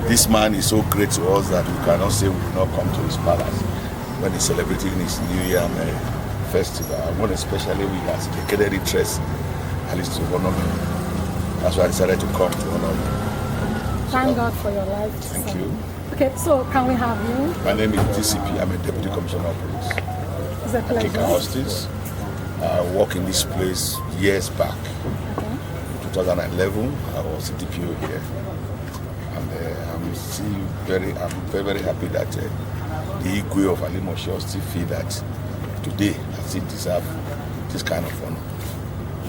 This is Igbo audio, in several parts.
This man is so great to us that we cannot say we will not come to his palace when he's celebrating his New Year festival. And one especially we has indicated interest, at least to honor me. That's why I decided to come to honor him. Thank God for your life. Thank sir. you. Okay, so can we have you? My name is DCP. I'm a deputy commissioner of police. It's a Kika pleasure. Hostess. I worked in this place years back. Okay. In 2011, I was a DPO here, and I'm still very, I'm very, very happy that the Igwe of Alimosho still feel that today I still deserve this kind of honor.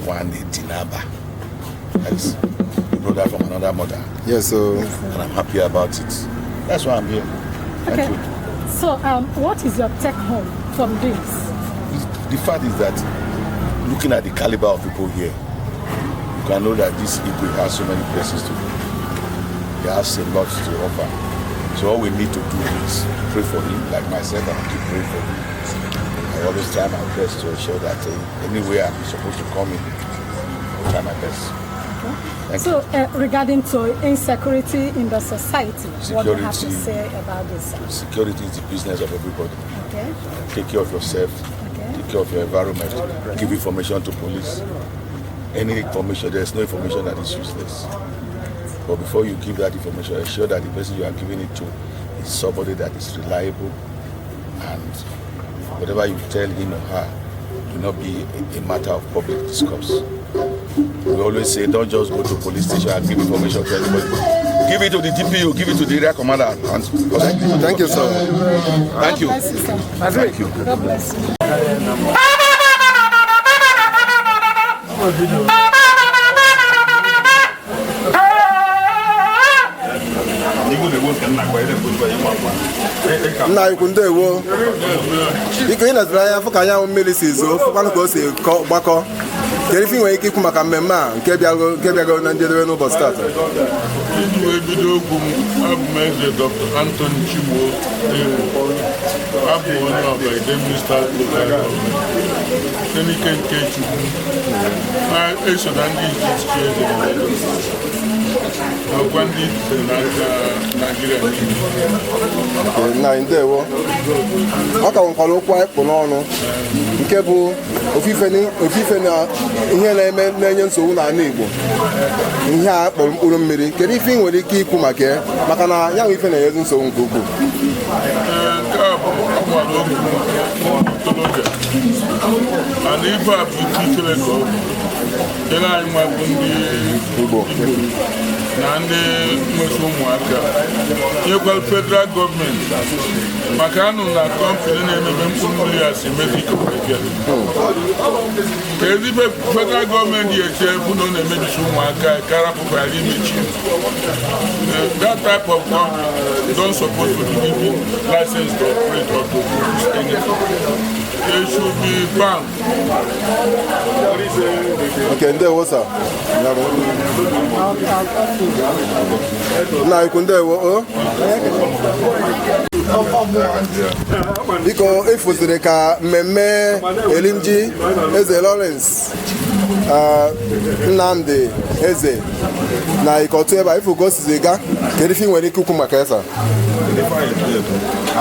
One Dinaba, that is a brother from another mother, Yes, so and I'm happy about it. That's why I'm here. Thank Okay. you. So, what is your take home from this? The fact is that looking at the caliber of people here, you can know that this Igwe has so many places to go. He has a lot to offer. So all we need to do is pray for him, like myself, I keep praying for him. I always try my best to ensure that anywhere I'm supposed to come in, I try my best. Thank So, regarding to insecurity in the society, what do you have to Security. say about this? you. Security is the business of everybody. Okay. Take care of yourself, Okay. take care of your environment, give information to police. Any information, there's no information that is useless. But before you give that information, ensure that the person you are giving it to is somebody that is reliable, and whatever you tell him or her will not be a matter of public discourse. We always say, don't just go to police station and give information to anybody. Give it to the DPO, give it to the area commander. And Thank you, sir. Thank you. God bless you, sir. Thank you. God bless you. Nna anyị kwu, ndewo. Biko, ị netụrụ anya fụ ka anyanwụ mmiri si zoo, fụkwanụ ka o si gbakọ. Kedu ife ị nwere ike ikwu maka mmemme a nke bịago na njedebe n'ụbọchị taata? Iji wee bido okwu m, abụ m Eze Dr. Anthony Chigbo Ewu. Abụ m onye Ọba Idemili South Local Government. Site n'ike nke Chukwu, na-eso na ndị izizi chi eze na Lagos, nakwa ndị izizi na Naijiria niile. Ee, nna anyị, ndewo. Ọ ka nwekwara okwu anyị kpụ n'ọnụ, nke bụ ofufe na ihe na-eme na-enye nsogbu n'ala Igbo, ihe a kpọrọ mkpụrụ mmiri. Kedu ife ị nwere ike ikwu maka ya, maka na ya nwe ife na-enyezi nsogbu nke ukwuu? Ee, nke a bụ ọgbara okwu ụmụ ntorobịa, mana ife a bụ ikikere ka ọ bụ dịrị anyị nwa bụ ndị Igbo. Na ndị nwesị ụmụaka, nyekwara federal gọọmenti, maka anụ na company na-emebe mkpụrụ mmiri a si Mexico wee bịa. Ka ezigbo federal gọọmenti ga-esi ebu na ọ na-emebisi ụmụaka ka arapụkwara imechi. That type of company don't suppose to be given license to operate or to produce anything. They should be banned. Nke ndewo, sir. Nna ikwu, ndewo o. Biko, ịfụziri ka mmemme elimji Eze Lawrence Nnamdi Eze na Ikọtụ ebe a, ifu ka o sizi ga. Kedu ife ị nwere ike ikwu maka ya, sir?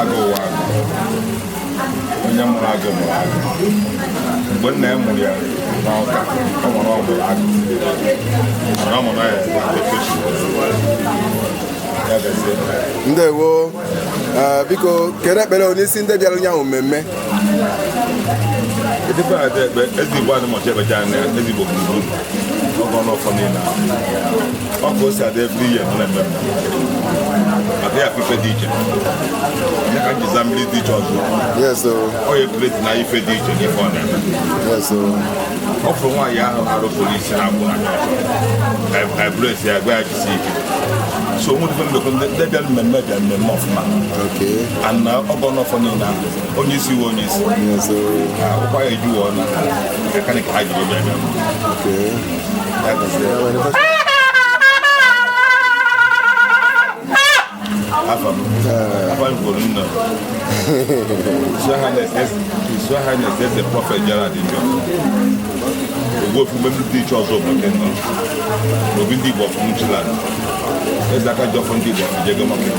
Agụ ụwa agụ, onye mụrụ agụ mụrụ agụ. Mgbe nna ya mụrụ ya n'Ọka, ọ mụrụ, ọ mụrụ agụ, mana ọ mụrụ ya efechi ya gazie. Ndewo. Biko, kedu ekpere onye isi ndị bịara ụnyaahụ mmemme? Edebe a dị ekpe eze Igbo adị mọchi ebecha anya eze Igbo gburugburu ọgọ n'ọfọ niile ahụ. Ọ ka o si adị every year nọ na-eme maka ya ife dị iche ya ka njiza mmiri dị iche ọzọ. Yes o. Ọ ya ekuleti na ife dị iche n'ife ọ na-eme. Yes o. Ọ fụrụ nwaanyị ahụ arụ polisi na-akwụ na ebresi ya, gwa ya jisi ike. So onwe ife mmekọ ndị bịara mmemme bịa mmemme ọfụma. Ana ọgọ n'ọfọ niile ahụ, onye isi wee onye isi. Yes o. Akwụkwọ ya ejuwe ọnụ mekanik ha jiri bịa bịa. Ya gazie. Afa m gwuru nna His Highness Eze Prophet Gerald Njọ Ogbuefi mgbe ndị iche ọzọ obodo nọ n'obi ndị Igbo of Nchiland. Eze aka ji ọfọ ndị Igbo ejego market.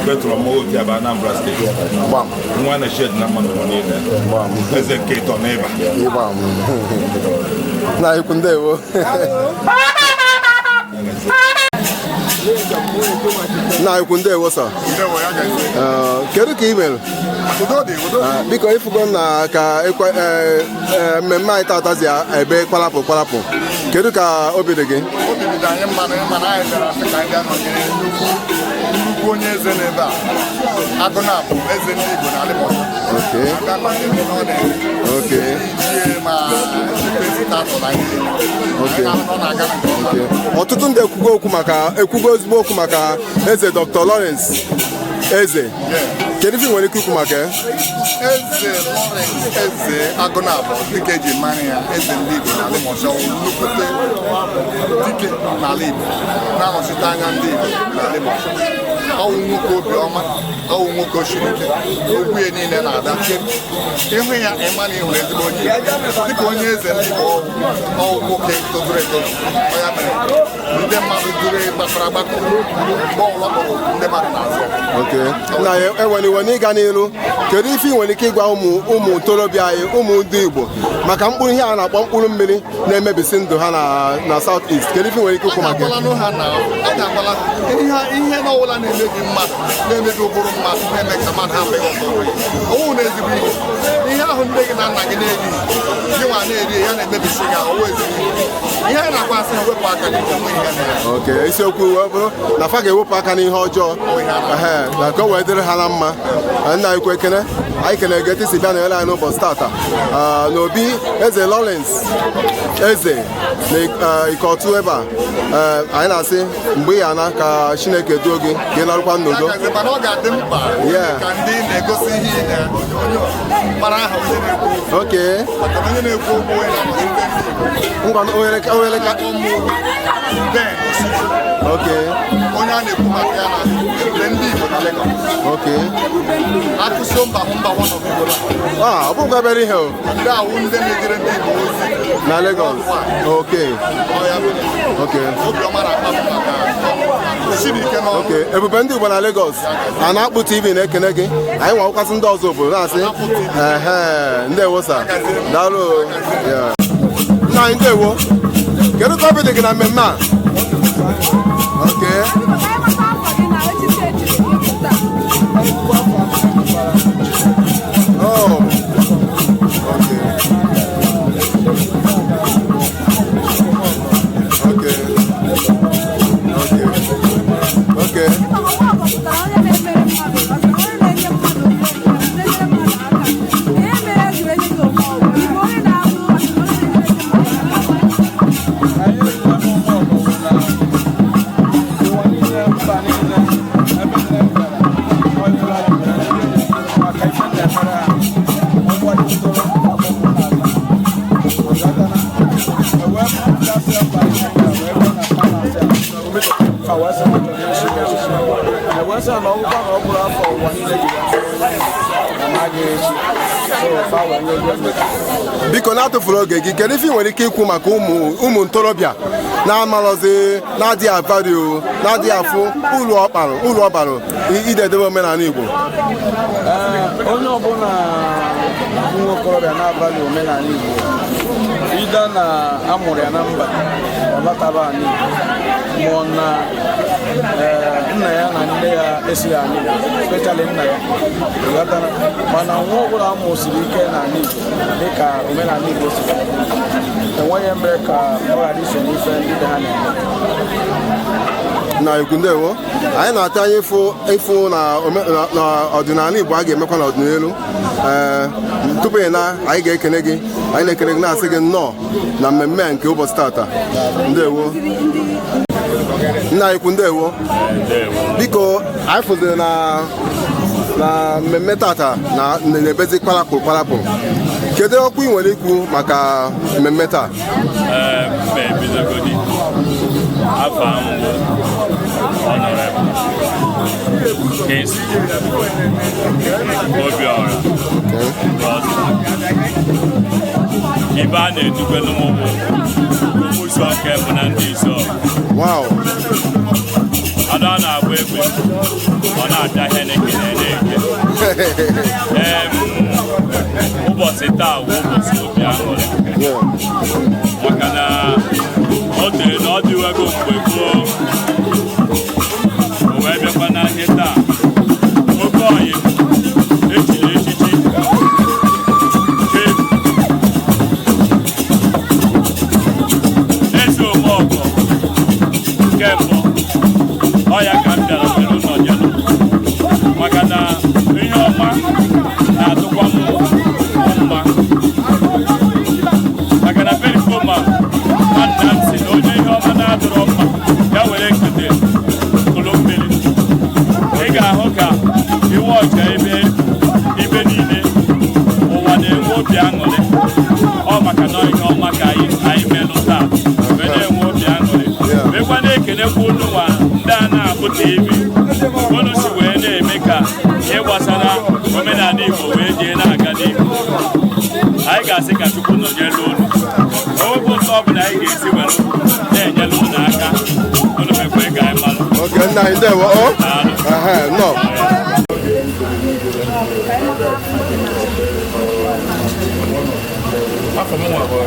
Petro Mogoki aba Anambra Steeti. Gbam. Nwa na shed na mmadụ niile. Gbam. Eze nke ịtọ n'ịba. Ịgba m. Na ikwu, ndewo. Nna ikwu, ndewo sir. Kedu ka ị mere? Biko, ịfụgo m na ka mmemme anyị tata si ebe kparapụ kparapụ, kedu ka obi dị gị? Obi dị anyị mma na ịma na anyị bịara sị ka anyị bịa nọnyere nnukwu nnukwu onye eze n'ebe a, agụ na-abụ eze ndị Igbo na Alịmọta. Abịa nọnyere ihe ọ na-eme. Ijie ma president na ihe anyị na-ahụ na ọ na-aga nke ọma. Ọtụtụ ndị ekwugo okwu maka, ekwugo ezigbo okwu maka eze Dr. Lawrence Eze. Kedu ife ị nwere ike ikwu maka ya? Eze Lawrence Eze Agụnabọ, dịka eji mara ya, eze ndị Igbo na Alịmọsọ, wụ nnukwute dike n'ala Igbo na-anọchite anya ndị Igbo na Alịmọsọ. Ọwụ nwoke obiọma, ọwụ nwoke osiri ike, okwu ya niile na-ada chem. Ịhụ ya, ịma na ịhụrụ ezigbo onye Igbo. Dịka onye eze ndị Igbo, ọwụ nwoke tozuru etozu. Ọ ya mere ndị mmadụ duru gbakọrọ agbakọ mgbe ọbụla kpọrọ oku, ndị mmadụ na-azụ ya. Okay. Na enwere iwe n'ịga n'ilu, kedu ife ị nwere ike ịgwa ụmụ ụmụ ntorobịa anyị, ụmụ ndị Igbo, maka mkpụrụ ihe a na-akpọ mkpụrụ mmiri na-emebisi ndụ ha na South East? Kedu ife ị nwere ike ikwu A maka ya? ga-agwalanụ ha na a ga-agwala ihe ihe n'ọbụla na-emebi mmadụ, na-emebi ụbụrụ mmadụ, na-eme ka mmadụ hapụ ịghọta onwe ya, ọwụ na ezigbo ihe. Ihe ahụ nne gị na nna gị na-erighị, gị nwa na-eri ya, na-emebisi gị ahụ, ọwụ ezigbo ihe. Ihe anyị na-agwa asị ha wepụ aka n'ihe nwe ihe na ya. Okay, isiokwu wee bụrụ na fa ga-ewepụ aka n'ihe ọjọọ, ehe, na ka o wee dịrị ha na mma. Nna anyị kwu, ekene anyị kene gị etu si bịa nọnyere anyị n'ụbọchị tata n'obi eze Lawrence Eze na Ikọtụ ebe a. Anyị na-asị mgbe ị ya ana, ka Chineke duo gị, ka ị narụkwa n'udo. Ya gazi, mana ọ ga-adị mkpa ka ndị na-egosi ihe na onyonyo mara aha onye na-ekwu okwu, maka na onye na-ekwu okwu, onye na-anọchite ndị Igbo. Ngwa, ohere ka Ụmụ Ben Osisi, onye a na-ekwu maka ya na ebube ndị Igbo na Lagos, akụso mba hụ mba one of Igbo land. Ah, ọ bụghị obere ihe o. Ndị awụ ndị na-ejere ndị Igbo ozi Na Lagos, okay. Ọ ya mere obiọma na-akpa m maka siri ike n'ọrụ. Okay, ebube ndị Igbo na Lagos a na-akpụ TV na-ekene gị. Anyị nwakwasị ndị ọzọ obodo na-asị ehe, ndewo sir, daalụ o. Yeah. Nna anyị, ndewo. Kedu ka obi dị gị na mmemme a? Okay. Oh. Okay. Onye na-emere mmadụ, onye na-enye mmadụ, na-enyere mmadụ aka, ihe mere e jiri enye gị omeọgọ, ịbụ onye na-alụ, onye na-enyere ndị mmadụ aka. Anyị ejila m ụmụ ọgọ na ụwa niile, mba niile, ebe niile m gara, ọ bụla jụrụ ndị maka ife m na-emere ha. Ọgbajitụrụ ọgbọgbọ n'ala ghọtara, ewee pụtasịa mba niile m gara, wee bịa na palace a, fa wee sị na chọrọ isi m echichi, ewee sị na ọgwụkwa na ọ bụrụ afọ ụwa niile jiri afọ na m agaghị echi, so fa wee nye ego m. Biko, na-atụfuru oge gị, kedu ife ị nwere ike ikwu maka ụmụ ụmụ ntorobịa na-amalọzi, na-adịghị avalụ, na-adịghị afụ uru ọkparụ, uru ọ bara idedebe omenala Igbo? Ee, onye ọbụla bụ nwa okorobịa na-abalị omenala Igbo, ida na amụrụ ya na mba, ọ lataba ala Igbo, ma ọ na ee, nna ya na nne ya esighị ala Igbo, especially nna ya, ịghọtara? Mana nwa ọbụla amụsiri ike n'ala Igbo dịka omenala Igbo si dị, enweghị mere ka ọ ghara iso n'ife ndị be ha na-eme. Na ikwu, ndewo. Anyị na-atụ anya ịfụ na ọdịnala Igbo a ga-emekwa n'ọdịnihu. Ee, tupu ị na anyị ga-ekene gị, anyị na-ekene gị, na-asị gị nnọọ na mmemme a nke ụbọchị tata. Ndewo, nna ikwu, ndewo. Biko, anyị fụziri na mmemme tata na na-ebezi kparapụ kparapụ. Kedu okwu ị nwere ikwu maka mmemme taa? Ee, mma ebidogodi afọ ahụ bụ Honorable Kingsley Obiora Godwin. Ibe a na-edubelu m bụ ụzọ nke bụ na ndị Izọgụ. Wow. Ada a na-agba egbe, ọ na-abịa Heineken na-eke. Ụbọchị taa bụ ụbọchị obi aṅụrị. Maka na ọ tere na ọ dịwego mgbe gboo, o wee bịakwa n'ahịa taa. Oke ọyị echiri echichi Chief Eze Omeọgọ nke mbụ, ọ ya ka m bịara were ụlọ nyenụ, maka na ihe ọma na-atụkwa m mma, maka na perikoma nwanna m si na onye ihe ọma na-adịrọ mma ya were nkịtị kụlụ mmiri. Ị ga-ahụ ka iwe ọcha ebe ibe niile ụwa na-enwe obi aṅụrị, ọ maka na ihe ọma ka anyị melụ taa wee na-enwe obi aṅụrị, wee na-ekenekwa unu nwa ndị a na-abụ TV unu si wee na-eme ka ihe gbasara omenala Igbo wee jee na-aga n'ihu. Anyị ga-asị ka Chukwu nọnyere unu, owepụ ụtọ ọbụla anyị ga-esi were na-enyere unu aka, unu mekwe ka anyị malụ. Okay, nna anyị ndewo. O. Ehe, nọ. Afọ m nwa bụ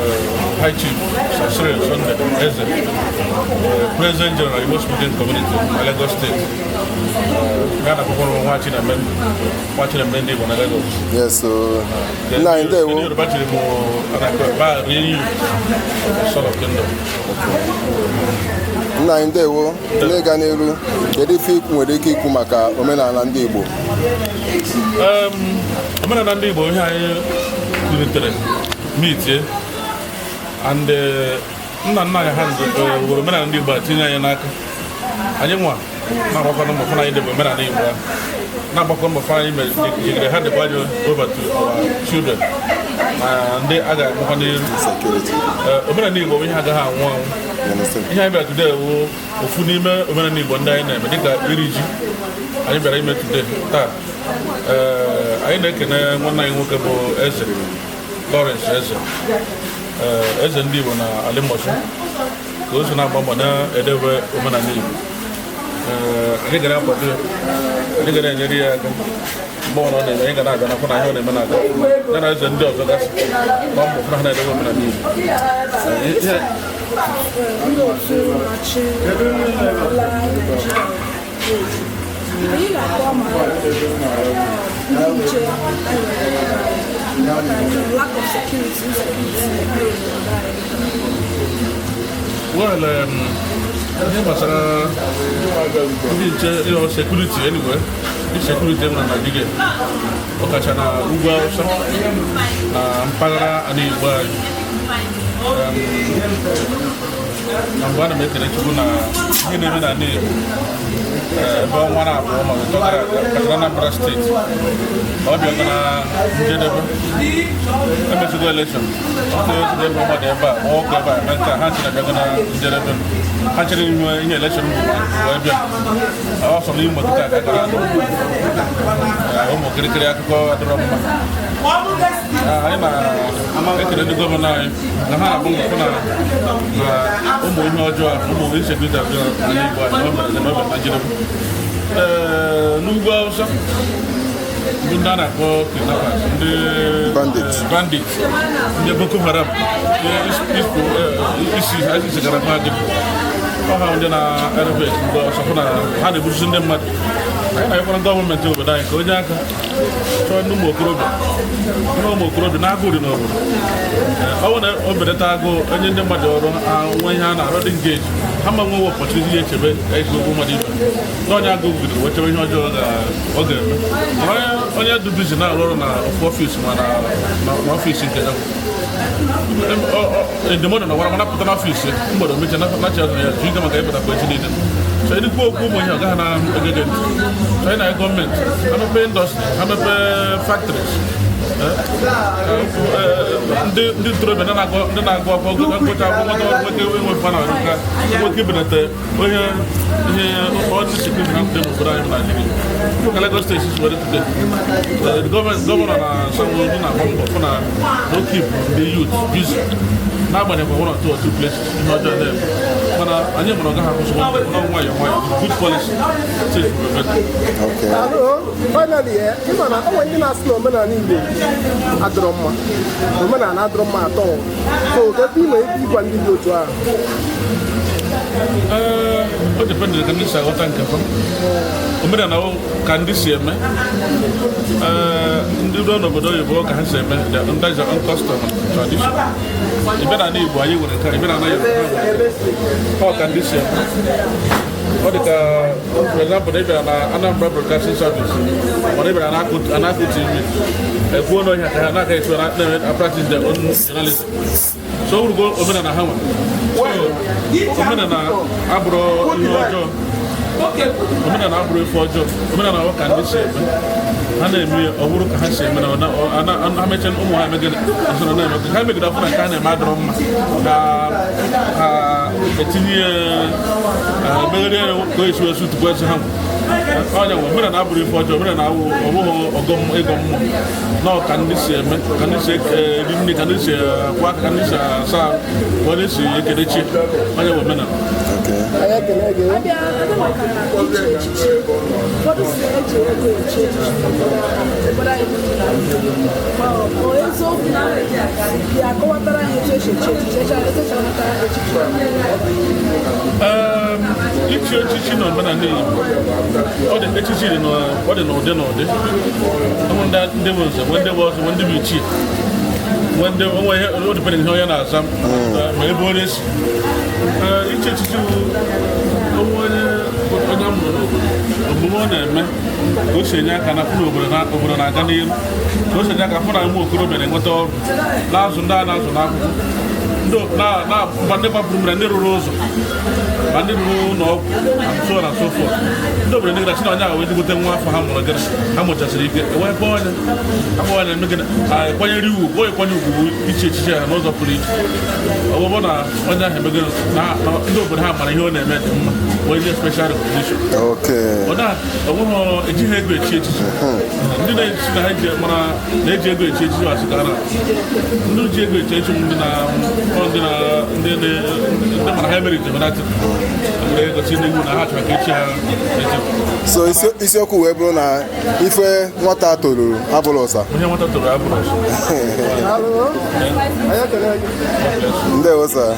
High Chief Sir Cyril Sunday Eze, President General Igbo Speaking Community na Lagos State. Ya na akwụkwọ nwa Chineme, nwa Chineme ndị Igbo na Lagos. Yes, o. Nna anyị ndewo. Ndị Yoruba chiri m anakọ ba rie Son of Kingdom. Nna anyị ndewo. N'ịga n'elu, kedu ife ikwu nwere ike ikwu maka omenala ndị Igbo? Omenala ndị Igbo ihe anyị kwulitere mitie and nna nna anyị ha were omenala ndị Igbo a tinye anyị n'aka. Anyị nwa na-agbakọ mbọ fụ na anyị debe omenala Igbo ahụ, na-agbakọ mbọ fụ anyị jigide ha dịkwa anyị over to our children na ndị a ga-akpọkwa n'iru. Security. Omenala Igbo bụ ihe agaghị anwụ anwụ. You understand? Ihe anyị bịara today wụ ofu n'ime omenala Igbo ndị anyị na-eme dịka iri ji anyị bịara ime today taa. Anyị na-ekene nwanne anyị nwoke bụ Eze Lawrence Eze, eze ndị Igbo na Alimosho, ka o so na-agba mbọ na-edebe omenala Igbo. Anyị gara akwado ya, anyị gara enyere ya aka mgbe ọbụla ọ na-eme, anyị ga na-abịa nakwa na ihe ọ na-eme na-aga ya na eze ndị ọzọ gasị gbaa mbọ fụ na ha na-edebe omenala Igbo. Ndị otu na-achị ala Naịjirịa, anyị ga-akọ maka ndị nche anyị, lack of security, insecurity n'obodo anyị. Well, ihe gbasara ndị nche, security anyway, ndị security enwere na Naịjirịa, ọkacha na ugwu Awụsa na mpaghara ala Igbo anyị. Na mgbe ana m ekele Chukwu na ihe na-eme n'ala Igbo ebe ọnwa na abụọ ma ịtọ gara aga, ọkacha na Anambra steeti, na ọ bịago na njedebe. Emechigo election ọkụ ezigbo ebe mmadụ ebe a ma ọkụ ebe a eme nke a, ha chere abịago na njedebe, ha chere ihe election bụ wee bịa ọsọ n'Imo kịta ka gara anụ ụmụ kirikiri akụkọ adịrọ mma. Anyị na-ekele ndị gọvanọ anyị na ha na-agba mbọ na ụmụ ihe ọjọọ a, ụmụ insecurity abịa n'ala Igbo anyị, na o mere na o bịara na njedebe. Ee, n'ugwu Awụsa bụ ndị a na-akpọ kidnappers, ndị Bandits. Bandits, ndị Boko Haram, ndị isi ISIS gara mmadụ ọha, ndị na-erebe mgbe ọsọ hụ na ha na-egbuchisi ndị mmadụ. Anyị na-akwara gọọmenti obodo anyị ka onye aka chọọ ndị ụmụ okorobịa, ndị ụmụ okorobịa na-agụụ dị n'obodo. Ọ bụrụ na o belata agụụ, onye ndị mmadụ ọrụ ha nwee ihe a na-arụ dị ngeji ha ma nwewe opportunity ihe echebe echebe mmadụ ibe na onye agụụ bidoro wee chebe ihe ọjọọ ọ ga-eme. Mana onye dị busy na-arụ ọrụ na ofu office ma na ọfịs nke ya, ndụmọdụ na gwara mana pụta n'ọfịs mgbede omecha nachi azụ ya ju ike maka ịpụtakwa echi niile. So ịdịkwa okwu ụmụ ihe ọ gaghị na egege ntị. So anyị na gọọmenti ha mepee industry, ha mepee factories. Ndị ntorobịa ndị na-agụ akwụkwọ gụcha akwụkwọ nweta enwe mfa na nka nweta ibelata onye ihe ọchị sekuriti na ndị n'obodo anyị bụ Naijiria ka Lagos steeti si were today, gọọmenti gọvanọ na Sanwo-Olu na-agba mbọ fụ na no keep ndị youth busy, n'agbanyeghị one or two places ihe ọjọọ na-eme, mana anyị mụrụ ọgaghị akwụsị nwayọọ nwayọọ. Good policy, things will be better. Okay. Finally, ịma na o nwere ndị na-asị na omenala Igbo adịrọ mma, omenala adịrọ mma atọ. So kedu ị nwere ike ịgwa ndị dị otu ahụ? Ee, o dependere ka ndị si aghọta nke fa. Omenala wụ ka ndị si eme. Ee, ndị ruo n'obodo oyibo ka ha si eme, their own, that's their own custom and tradition. Ị bịa n'ala Igbo, anyị nwere nke a, ị bịa n'ala Yoruba, ha nwere nke a. Ọ ka ndị si eme. Ọ dị ka, for example, ị bịara na Anambra Broadcasting Service, mana ị bịara na Anakụ TV, ekwuo n'ọhịa ka ha na-aka esi na practice their own journalism. So o rugo omenala ha nwere. So omenala abụrụ ihe ọjọọ, omenala abụrụ ife ọjọọ. Omenala bụ ka ndị si eme, ha na-eme ya, ọ bụrụ ka ha si eme na ha mechaa, ụmụ ha emegide usoro na-eme ha megide afọ na nke a na-eme adọrọ mma ka ha etinye ya, meghere ya ka o esi wee sutukwu ezi ha nwe. Ọnya nwe omenala abụrụ ife ọjọọ. Omenala awụ ọ bụghị ọgọ ịgọ mmụọ na ọ ka ndị si eme, ka ndị si eri nri, ka ndị si akwụ aka, ka ndị si asa ahụ, ka onye si ekele chi. Onye nwe omenala. Okay. Anyị ekele gị. Abịa ebe maka ichi echichi, ụfọdụ si eji ego echi echichi n'obodo anyị bụ Naịjirịa. Ma ọ eziokwu na ya akọwatara anyị etu esi echi echichi, etu esi anata echichi? Ichi echichi na omenala Igbo, ọ dị echichi dị ọ dị n'ụdị n'ụdị. Ụmụ ndị bụ nze, nwee ndị bụ ọzọ, nwee ndị bụ ichie, nwee ndị onwe ihe o depend ihe onye na-aza ma ebe onye si. Ichi echichi bụ onwe onye onye a mụrụ n'obodo, omume ọ na-eme, ka o si enye aka na fụ na obodo na-aga n'ihu, ka o si enye aka fụ na ụmụ okorobịa na-enweta ọrụ, na-azụ ndị a na-azụ n'akwụkwọ, ndị ma ndị gbapụrụ mmiri, ndị rụrụ ụzọ, ma ndị rụrụ ụlọ ọgwụ, and so on and so forth. Ndị obodo ndị gara na onye ahụ wee ezigbote nwa afọ ha mụrụ gịnị, ha mụchasịrị ike, ewee kpọọ onye akpọ onye eme gịnị, kwanyere ugwu, onye kwanye ugwu bụ ichi echichi ya n'ụzọ pụrụ iche. Ọ bụrụ na onye ahụ emegịrị na ndị obodo ha mara ihe ọ na-eme dị mma, wee nye special recognition. Okay. Ọ na onweghị ejighị ego echi echichi. Ndị na-echi na ha ji mara na-eji ego echi echichi asị ka ha na ndị ji ego echi echichi, ndị na ọ ndị na ndị mara ha emere njem na were ego si n'ihu na ha chọrọ ka echi ha echi. So isiokwu wee bụrụ na ife nwata toruru abụrụ ụsa. Onye nwata toro abụrụ ọsọ. Daalụ. Anyị ekele gị. Ndewo sir.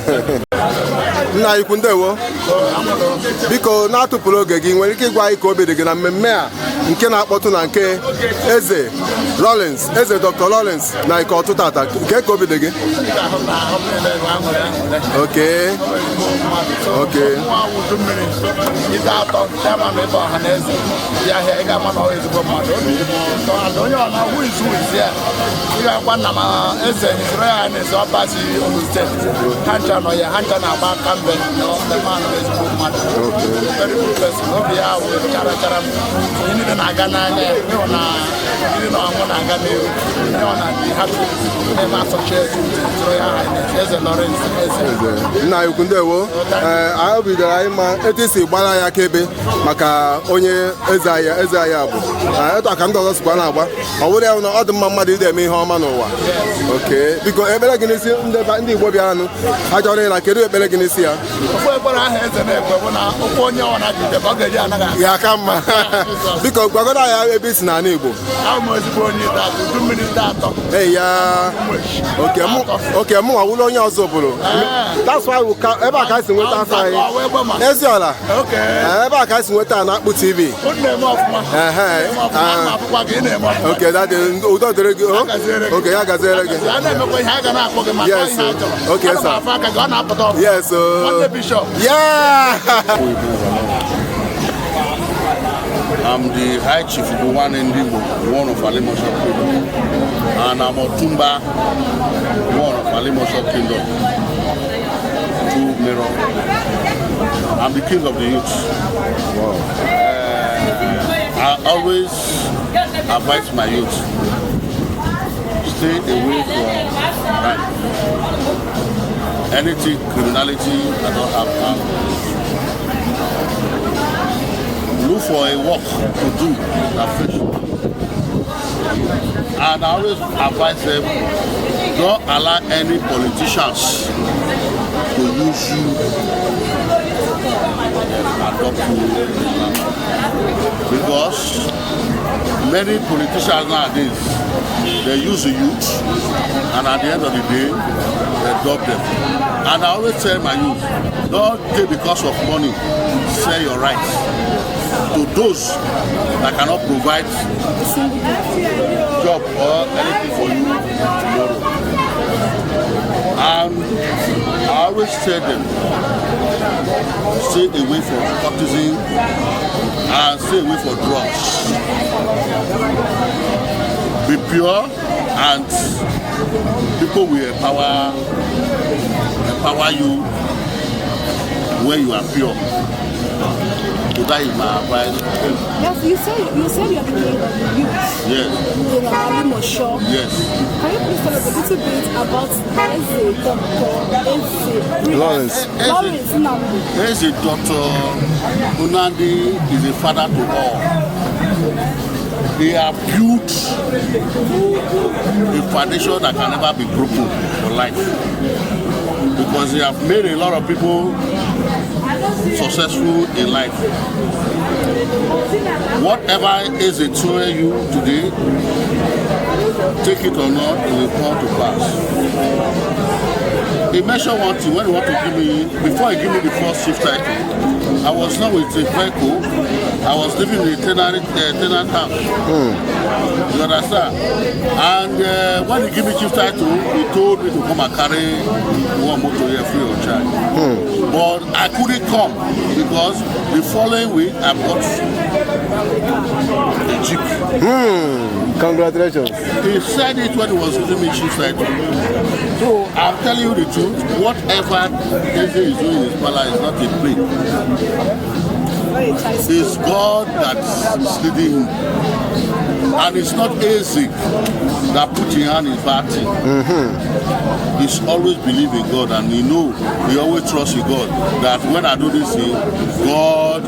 Nna anyị kwu, ndewo. Biko, na-atụpụrụ oge gị, nwere ike ịgwa anyị ka obi dị gị na mmemme a nke na-akpọtụ na nke eze Lawrence, eze Dr. Lawrence na ike ọtụtụ ata nke, ka obi dị gị? Okay. Udu mmiri ite atọ, chairman ebe ọha na eze bịa ahịa, ị ga-ama na ọ ezigbo mmadụ. Obi dị m ụtọ, and onye ọ na who is who is here. Ị ga-akwa nna ma eze His Royal Highness Ọbasi Ogun Steeti, ha ncha nọ ya, ha ncha na-agba aka mbe na the man bụ ezigbo mmadụ, very good person. Obi ya wụ chara chara m. Onye niile na-aga n'anya ya, ịhụ na oriri na ọṅụṅụ na-aga n'ihu, ịhụ na dị happy na-eme asọchi eze His Royal Highness Eze Lawrence Eze. Eze. Nna anyị ukwu, ndewo. Ee, anyị bidoro anyị ma etu esi gbara ya akaebe maka onye eze anyị, eze anyị a bụ. Ee, etu a ka ndị ọzọ sikwa na-agba. Ọ bụrụ ya na ọ dị mma mmadụ ide eme ihe ọma n'ụwa. Okay, biko, ekpere gị n'isi ndị Igbo bịaranụ, ha chọrọ ịla, kedu ekpere gị n'isi ya? Ofu ekpere ahụ eze na-ekwe bụ na ụkwụ onye ọ na-jide ka ọ ga-eji anaghị asa. Ya ka mma. Biko, gwagodo anyị ebe isi n'ala Igbo. Ahụ m ezigbo onye ite atọ, udu mmiri ite atọ. Ei ya, okay, mụ okay, mụ nwa wụrụ onye ọzọ obodo. That's why we ebe a ka anyị si nweta afọ anyị Eziola. Okay. Ebe a ka anyị si nweta na Akpụ TV. Unu na-eme ọfụma. Ehe. Na-eme ọfụma. Ana m afụkwa gị, ị na-eme ọfụma. Okay, daddy, udo dịrị gị o. Gaziere gị. Okay, ya gaziere gị. A na-emekwa ihe a ga na-akpọ gị maka Yes, ihe a chọrọ. okay, Ana m sir. afụ aka gị, ọ na-apụta ọfụma. Yes, o. Nwanne Bishop. Yeah. I'm the High Chief Ugowane Ndigbo, one of Alimosho Kingdom, and I'm Otumba, one of Alimosho Kingdom, two mirror. I'm the king of the youth. Wow. I always advise my youth. Stay away from crime. Anything criminality, I don't have time. Look for a work to do that fresh. And I always advise them, don't allow any politicians to use you and adopt you. Because many politicians nowadays, they use the youth, and at the end of the day, they dump them. And I always tell my youth, don't take because of money, sell your rights to those that cannot provide job or anything for you tomorrow. And I always tell them, stay away from cultism and stay away from drugs. Be pure, and people will empower you when you are pure. So that is my advice. Yes, you said you are the king of the youth. Yes. In Alimosho. Yes. Can you please tell us a little bit about Eze Dr. Eze Lawrence. Lawrence Nnamdi? Eze Dr. Nnamdi is a father to all. They have built a foundation that can never be broken for life, because they have made a lot of people successful in life. Whatever is it to you today, take it or not, it will come to pass. He mentioned one thing when he wanted to give me, before he gave me the first chief title, I was not with a vehicle, I was living in a tenant house. You understand? And when he gave me chief title, he told me to come and carry one motor here free of charge. But I couldn't come because the following week I bought a jeep. Congratulations. He said it when he was giving me chief title. So I'm telling you the truth, whatever Eze is doing in his palace is not a play. It's God that's leading him. And it's not Eze that put his hand in bad thing. He's always believe in God, and he know, he always trusts in God, that when I do this thing, God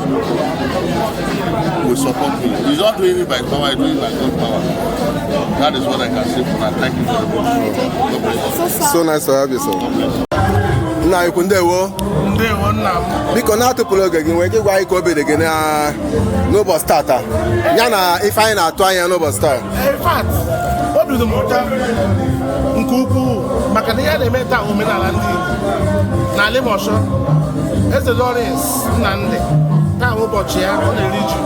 will support me. He's not doing it by power, he's doing it by God's power. That is what I can say for now. Thank you very much. God bless you. So nice to have you, sir. Nna ikwu ndewo. Ndewo nna m. Biko na-atụpụrụ oge gị nwee ike gwa anyị ka obi dị gị n'ụbọchị tata ya na ife anyị na-atụ anya n'ụbọchị taa. In fact, obi dị m ụtọ nke ukwuu maka na ihe a na-eme taa omenala ndị Igbo na Alimosho. Eze Lawrence Nnamdi taa ụbọchị ya ọ na-eri ji.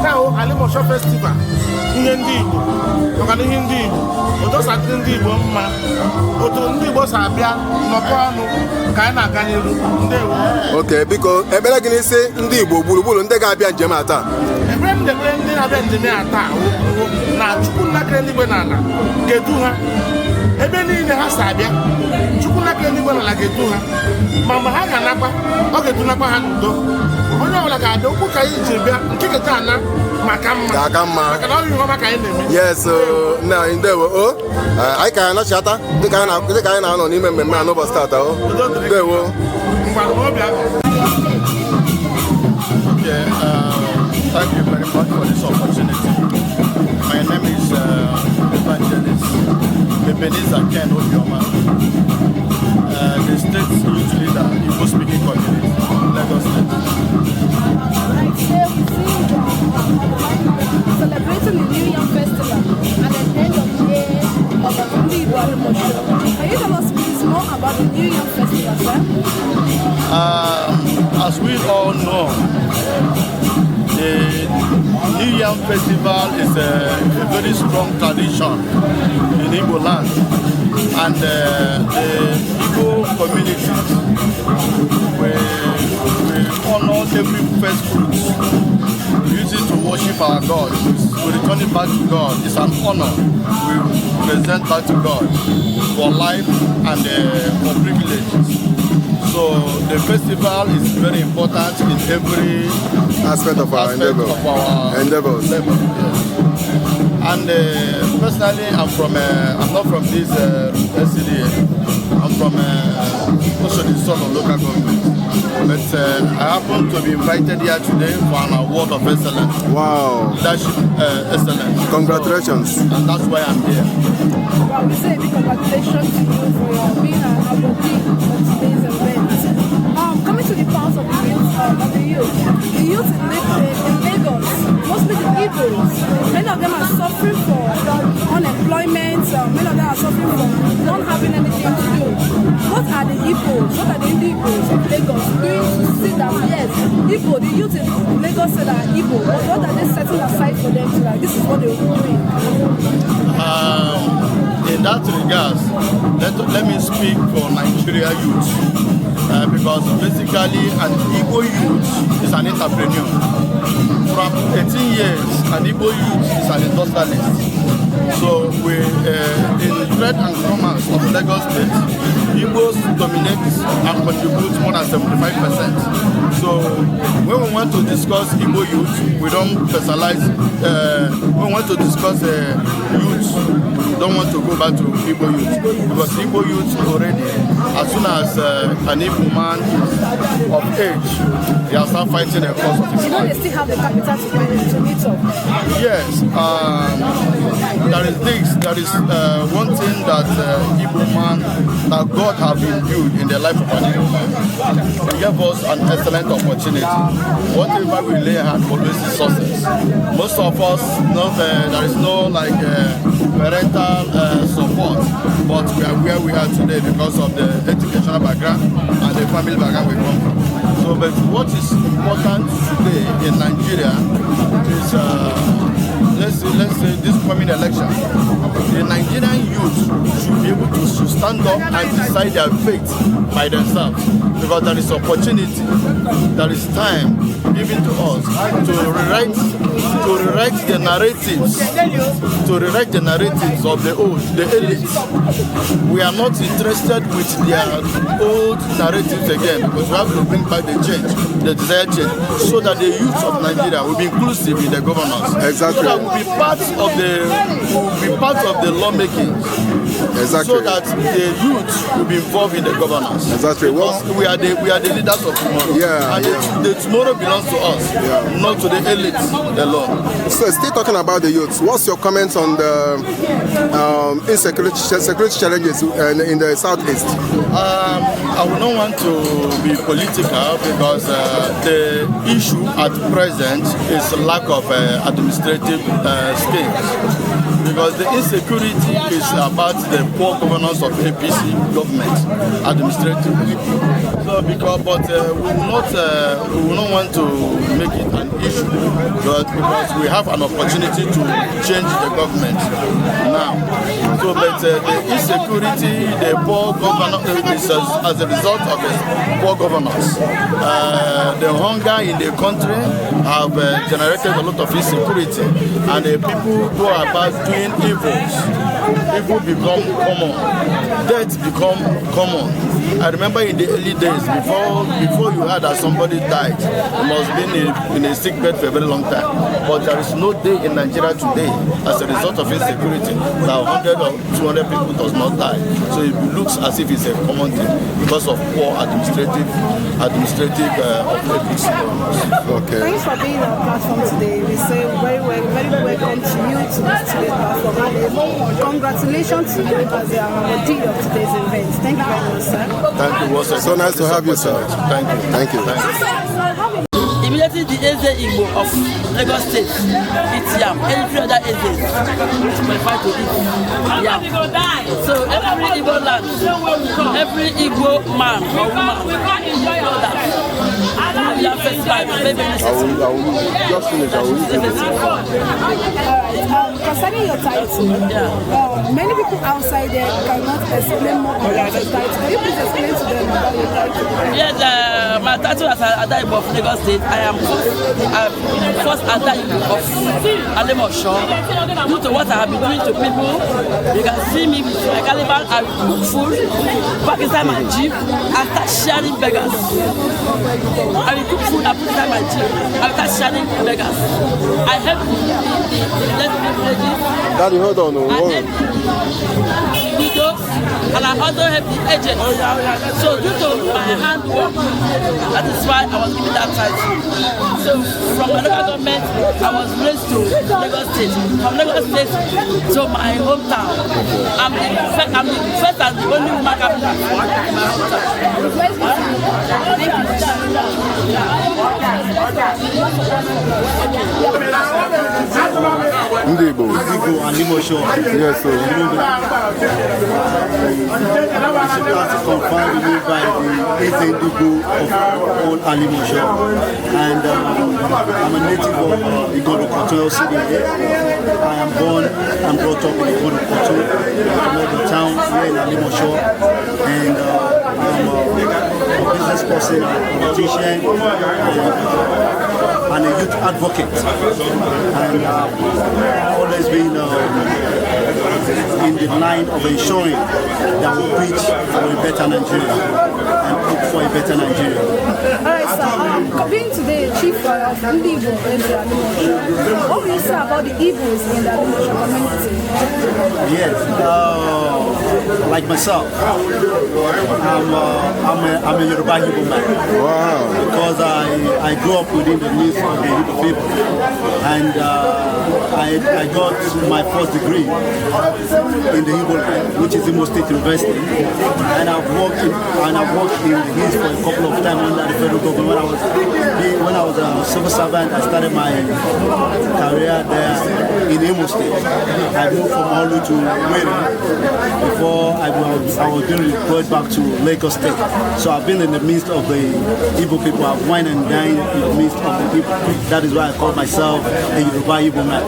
Taa Alimosho Festival, ihe ndị Igbo, ọganihu ndị Igbo, otu o si adịrị ndị Igbo mma, otu ndị Igbo si abịa nnọkọ ọnụ ka anyị na-aga n'iru. Ndewo. Okay, biko ekpere gị n'isi ndị Igbo gburugburu ndị ga-abịa njem a taa. Ekpere m na-ekpere ndị na-abịa njem a taa na Chukwu nna kere eluigwe na ala ga-edu ha ebe niile ha si abịa. Chukwu nna kere eluigwe na ala ga-edu ha, ma mgbe ha ga-anakwa, ọ ga-edunakwa ha n'udo. Onye ọbụla ga-abịa okwu ka anyị ji bịa nke keta ana maka mma. Ga-aka mma. Maka na ọ bụ ihe ọma ka anyị na-eme. Yes, nna anyị ndewo o. Anyị ka anọchiata dịka anyị na-anọ n'ime mmemme a n'ụbọchị tata o. Ndewo. Okay, thank you very much for this opportunity. My name is Evangelist Ebenezer Ken Obioma, the state youth leader, Igbo speaking community, Lagos State. Right, today we see celebrating the New Yam Festival at the end of the year of the Ndi Igbo Alimosho. Can you tell us please more about the New Yam Festival, sir? As we all know, the New Yam Festival is a very strong tradition in Igbo land, and the Igbo communities we honor every first fruit. We use it to worship our God. We return it back to God. It's an honor we present back to God for life and for privileges. So the festival is very important in every aspect of our endeavors. Yes. And personally, I'm not from this SCDA. I'm from Oshodi Solo local government. But I happen to be invited here today for an award of excellence. Wow. Leadership excellence. Congratulations. So, and that's why I'm here. Well, we say a big congratulations to you for your being an awardee of today's event. Coming to the part of the youth, the youth in Lagos, mostly the Igbos, many of them are suffering for unemployment, many of them are suffering from not having anything to do. What are the Igbos, what are the Igbos of Lagos doing to see that, yes, Igbo, the youth in Lagos said are Igbo, what are they setting aside for them to, like, this is what they will be doing? In that regard, let me speak for Nigeria youth. Because basically an Igbo youth is an entrepreneur. From 18 years, an Igbo youth is an industrialist. So we, in trade and commerce of Lagos State, Igbos dominate and contribute more than 75%. So when we want to discuss Igbo youth, we don't personalize. When we want to discuss youth, we don't want to go back to Igbo youth, because Igbo youth already, as soon as an Igbo man is of age, they are start fighting the cause of his You know, life. they still have the capital to meet up. Yes, there is one thing that Igbo man, that God have imbued in the life of an Igbo man. He gave us an excellent opportunity. Whatever we lay hand always is success. Most of us know there is no like parental support, but we are where we are today because of the educational background and the family background we come from. So, but what is important today in Nigeria is let's say this coming election, the Nigerian youth should be able to stand up and decide their fate by themselves, because there is opportunity, there is time given to us to rewrite the narratives, to rewrite the narratives of the old, the elites. We are not interested with their old narratives again, because we have to bring back the change, the desired change, so that the youth of Nigeria will be inclusive in the governance. Exactly. So that we'll be part of the lawmaking. Exactly. So that the youth will be involved in the governance. Exactly. Because we are the leaders of tomorrow. Yeah. And the tomorrow belongs to us, not to the elites alone. So, still talking about the youth, what's your comments on the insecurity security challenges in the southeast? I would not want to be political, because the issue at present is lack of administrative skills. Because the insecurity is about the poor governance of APC government administratively. So because, but we will not want to make it an issue, but because we have an opportunity to change the government now. So, but the insecurity, the poor governance is as a result of the poor governance. The hunger in the country have generated a lot of insecurity, and the people go about doing evils. Evil become common. Death become common. I remember in the early days, before you heard that somebody died, you must be in a sick bed for a very long time. But there is no day in Nigeria today, as a result of insecurity, that 100 or 200 people does not die. So it looks as if it's a common thing because of poor administrative of APC. Okay. Thanks for being on our platform today. We say very welcome to you to this today's platform. And congratulations to you as the awardee of today's event. Thank you very much, sir. Thank you. So nice to have you, sir. Thank you. Thank you. Thank you. Immediately the Eze Igbo of Lagos State eats yam. Every other Eze is qualified to eat yam. So every Igbo land, every Igbo man or woman know that yam festival is very, very necessary. I will just finish. I will eat it. Alright, concerning your title, many people outside there cannot explain more about your title. Can you please explain to them about your title? Yes, my title as Ada Igbo of Lagos State, I am first Ada Igbo of Alimosho. Due to what I have been doing to people, you can see me with my caliber, I cook food, back inside my jeep, I start sharing beggars. I will cook food, I put inside my jeep. I start shining beggars. I help the less privileges. Daddy, hold on. I help the widows, and I also help the aged. So due to my handwork, that is why I was given that title. So from my local government, I was raised to Lagos State. From Lagos State to my hometown. I'm the first and the only woman cabinet in my hometown. Ndị Igbo. Igbo and Limosho. Yes, sir. It's confirmed by the Eze Ndigbo of all Alimosho. And I'm a native of Igodo Koto LCDA. I am born and brought up in Igodo Koto, the town here in Alimosho. And I'm a business person, a politician, and a youth advocate. And I've always been in the line of ensuring that we preach for a better Nigeria and hope for a better Nigeria. All right, sir. Being today chief of Ndi Igbo in the Alimosho, what will you say about the Igbos in the Alimosho community? Yes, like myself, I'm a Yoruba Igbo man. Wow. Because I grew up within the midst of the Igbo people, and I got my first degree in the Igbo land, which is Imo State University, and I've worked in the East for a couple of times under the federal government. When I was a civil servant, I started my career there in Imo State. I moved from Olu to Owerri before I was being deployed back to Lagos State. So I've been in the midst of the Igbo people. I've wined and dined in the midst of the people. That is why I call myself a Yoruba Igbo man.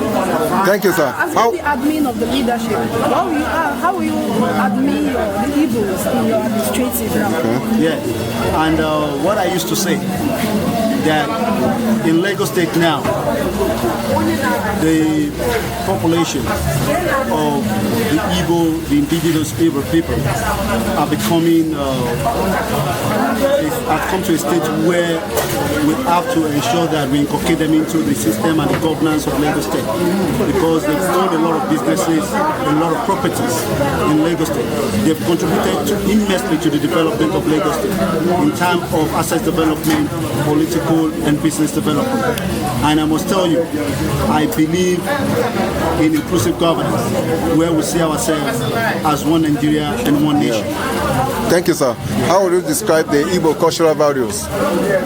Thank you, sir. As the admin of the leadership, how will you admin the Igbos in your administrative now? Okay. Yeah, and what I used to say, that in Lagos State now, the population of the Igbo, the indigenous Igbo people, are becoming, have come to a state where we have to ensure that we inculcate them into the system and the governance of Lagos State, because they've owned a lot of businesses, a lot of properties in Lagos State. They've contributed immensely to the development of Lagos State in terms of asset development, political and business development. And I must tell you, I believe in inclusive governance, where we see ourselves as one Nigeria and one nation. Yeah. Thank you, sir. How would you describe the Igbo cultural values?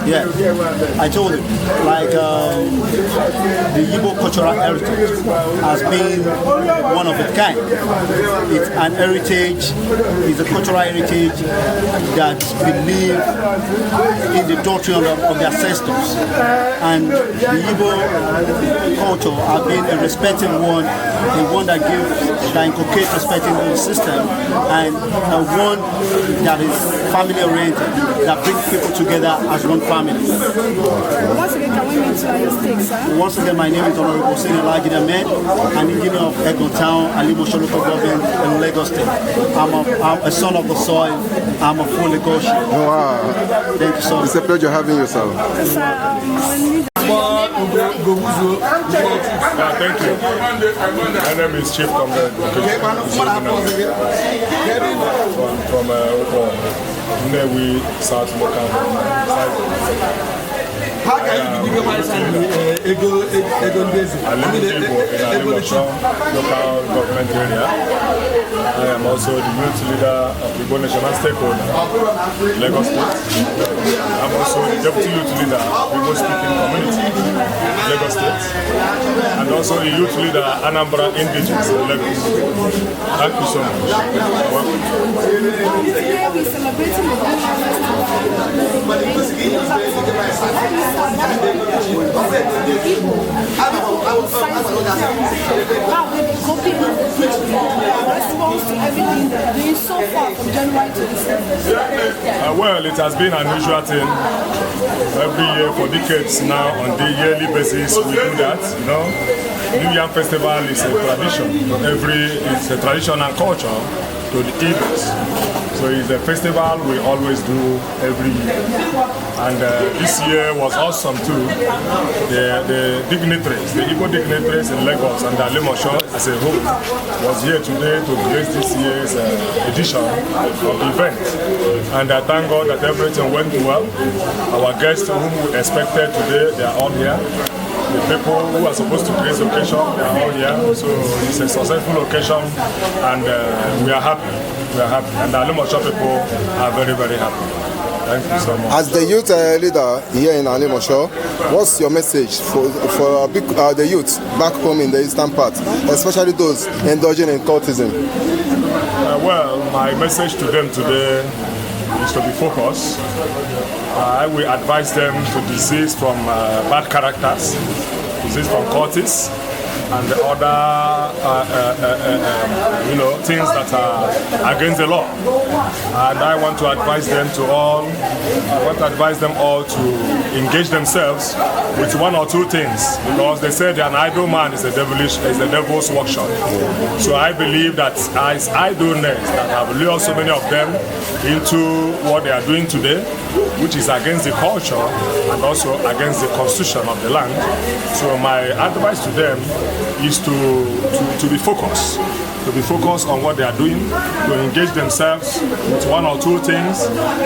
Yeah, I told you, like the Igbo cultural heritage has been one of its kind. It's an heritage, it's a cultural heritage that believes in the doctrine of the ancestors. And the Igbo culture has been a respected one, a one that gives, that inculcates respect in the system, and a one that is family oriented, that brings people together as one family. Once again, can we meet you at your stake, sir? Once again, my name is Honorable Hussein Olajide Ahmed, an engineer of Egon Town, Alimosho Local Government in Lagos State. I'm a son of the soil. I'm a full Lagosian. Wow. Thank you so much. It's a pleasure having you, sir. Thank you. My name is Chief Comrade from Nnewi South Local. How can you give I live in Alimosho local government area. I am also the youth leader of Igbo National Stakeholder, Lagos State. I'm also the deputy youth leader of Igbo speaking community, Lagos State, and also the youth leader Anambra Indigenous in Lagos. Thank you so much. Welcome. Today we're celebrating the How they been coping with response to everything they're doing so far from January to December? Well, it has been an unusual thing. Every year for decades now, on the yearly basis, we do that. You know, New Yam Festival is a tradition. It's a tradition and culture to the Igbos. So it's a festival we always do every year. And this year was awesome too. The dignitaries, the Igbo dignitaries in Lagos and Alimosho as a whole was here today to grace this year's edition of the event. And I thank God that everything went well. Our guests whom we expected today, they are all here. The people who are supposed to grace the occasion, they are all here. So it's a successful occasion, and we are happy. We are happy. And the Alimosho people are very, very happy. Thank you so much. As the youth leader here in Alimosho, what's your message for the youth back home in the eastern part, especially those indulging in cultism? Well, my message to them today is to be focused. I will advise them to desist from bad characters, desist from cultists, and the other things that are against the law. And I want to advise them to all. I want to advise them all to engage themselves with one or two things, because they say that an idle man is a devil's workshop. So I believe that as idleness that have lured so many of them into what they are doing today, which is against the culture and also against the constitution of the land. So my advice to them is to be focused. To be focused on what they are doing, to engage themselves with one or two things,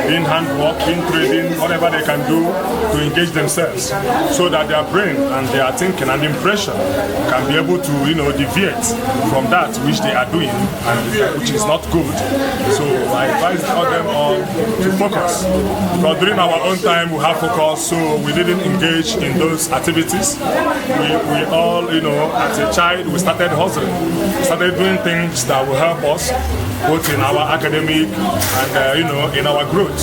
in handwork, in trading, whatever they can do to engage themselves, so that their brain and their thinking and impression can be able to, deviate from that which they are doing and which is not good. So I advise all them all to focus. Because during our own time we have focus, so we didn't engage in those activities. We all, as a child we started hustling, we started doing things that will help us both in our academic and in our growth.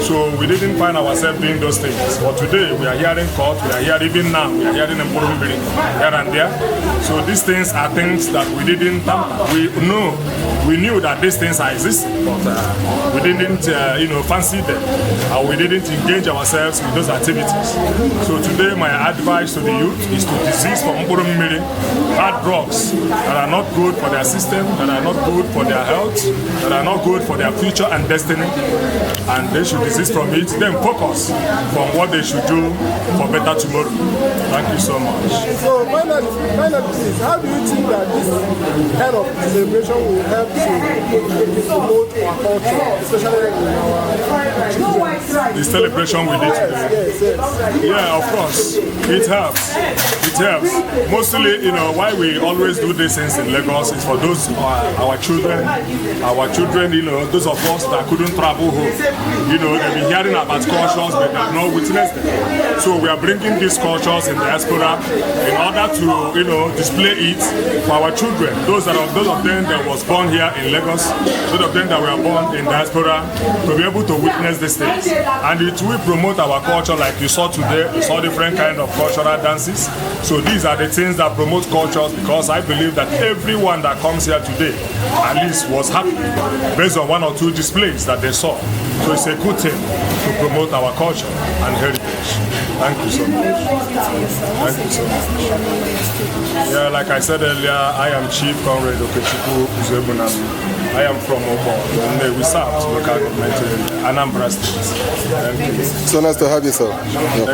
So we didn't find ourselves doing those things. But today we are hearing court, we are hearing even now, we are hearing Mpurumbiri here and there. So these things are things that we didn't tamper. We knew that these things are existing, but we didn't fancy them, and we didn't engage ourselves with those activities. So today my advice to the youth is to desist from Mpurumbiri, hard drugs that are not good for their system, that are not good for their health, that are not good for their future and destiny, and they should desist from it, then focus from what they should do for better tomorrow. Thank you so much. So finally, please, how do you think that this kind of celebration will help to promote our culture, especially in our children? The celebration we did today. Yes. Yeah, of course. It helps. It helps. Mostly, why we always do these things in Lagos is for those our children, those of us that couldn't travel home. They've been hearing about cultures, but they've not witnessed them. So we are bringing these cultures in diaspora in order to, display it for our children. Those of them that was born here in Lagos, those of them that were born in diaspora, to be able to witness these things. And it will promote our culture, like you saw today. You saw different kind of cultural dances. So these are the things that promote cultures, because I believe that everyone that comes here today at least was happy based on one or two displays that they saw. So it's a good thing to promote our culture and heritage. Thank you so much. Thank you so much. Yeah, like I said earlier, I am Chief Comrade Okechukwu Uzuegbunam. I am from Obo, Nnewi South, local government area, Anambra State. Thank you. So nice to have you, sir. Yeah.